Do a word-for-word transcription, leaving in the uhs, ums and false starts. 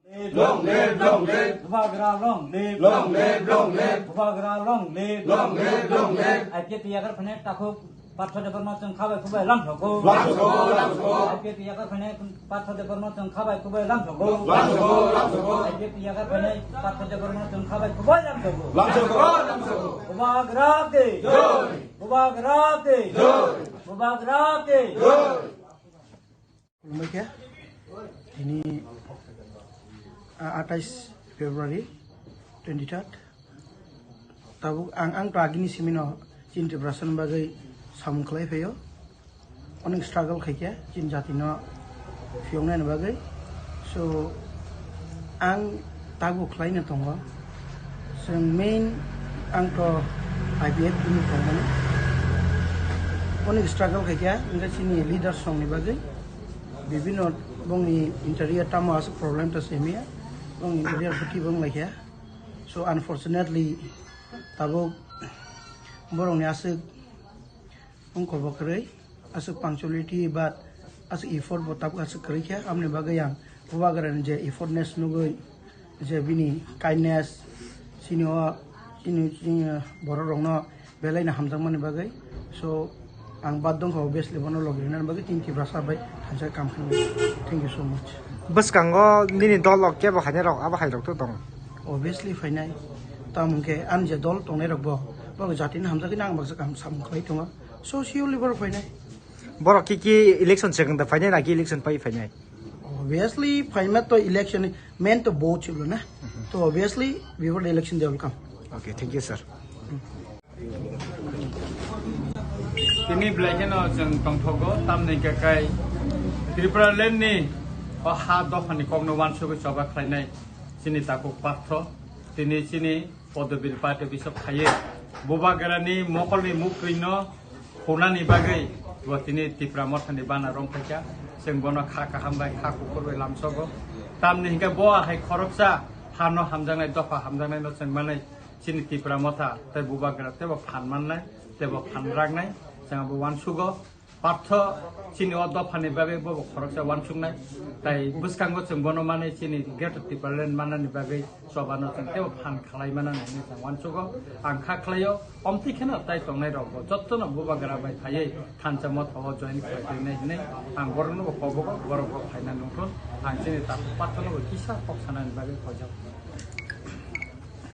Long live, long live. Bubagra long live. Long live, long live. Bubagra long live. Long live, long live. I P F T yakarphane takhuk Partho Debbarma chwng khabai khubai lamsogo. Lamsogo, lamsogo. I P F T yakarphane Partho Debbarma chwng khabai khubai lamsogo. Lamsogo, lamsogo. I P F T yakarphane Partho Debbarma chwng khabai khubai lamsogo. Lamsogo, lamsogo. Bubagra de. Jai. Bubagra de. Jai. Bubagra de. Jai. Khulumbaikha. Tini, ah, atais February twenty-third. Tabuk ang, ang to agini simino chini Tiprasani bagwi samung khlai phaio. Onek struggle khaikha chini jatino phiyoknaini bagwi. So, ang tabuk khlaina tongo. Chwng main ang to I P F T ni tongmani. Onek struggle khaikha, hingke chini leaders rokni bagwi. Bibino bongni interior tamo aswk problem to semiya. Bongni interior bwtwi bong laikha. So, unfortunately, tabuk borokni aswk wngkha bo kwrwi, aswk punctuality ba aswk effort bo tabuk aswk kwrwi khe, aboni bagwi ang Bubagrani je effortness nugwi, je bini kindness, chini o, chini, chini borok rokno belai no hamjakmani bagwi. So, ang baddho wngkha, obviously, bono logi rwnani bagwi chini Tiprasa bai thansa kam khainai. Thank you so much. Bwskango nini dol rok kebo hainai rok, abo hai rok to tong? Obviously phainai. Tamo hwnkhe ani je dol tongnai rok bo, bo jatini hamjakgwi ang baksa kaham samung khlai tongo. So, surely borok phainai. Borok ki ki election second da phainai na ki election pai phainai? Obviously, phaima to election main to vote chiblo na. To obviously, before the election they will come. Okay, thank you, sir. Tini belai kheno chwng tongthogo, tamni hwnkhe kai Tripura land ni o ha dophani kokno wansugwi choba khlainai chini takhuk Partho. Tini chini Podobil party office o phaiwi Bubagrani mokolni muktwino khunani bagwi bo tini Tipra Mothani bana romkhaikha. Chwng bono kha kaham bai, kha kuphur bai lamsogo. Tamni hwnkhe bo hai khoroksa hano hamjaknai, dopha hamjaknaino chwng manwi chini Tipra Motha tei Bubagra teibo phan mannai, teibo phan raknai, chwng abo uansugo. Partho chini o dophani bagwi bobo khoroksa uansuknai, tai bwskango chwng bono manwi chini Greater Tipraland mannani bagwi chobano chwng teibo phan khlai manani hinwi chwng uansugo. Ang kha khlaio, omtwi kheno tai tongnai rokbo jottono Bubagra bai phaiwi thansa motha o join khlai tongwi nai hinwi ang borokno bo kobogo, borok bo phaina nungthun. Ang chini takhuk Parthono bo kisa kok sanani bagwi khojago.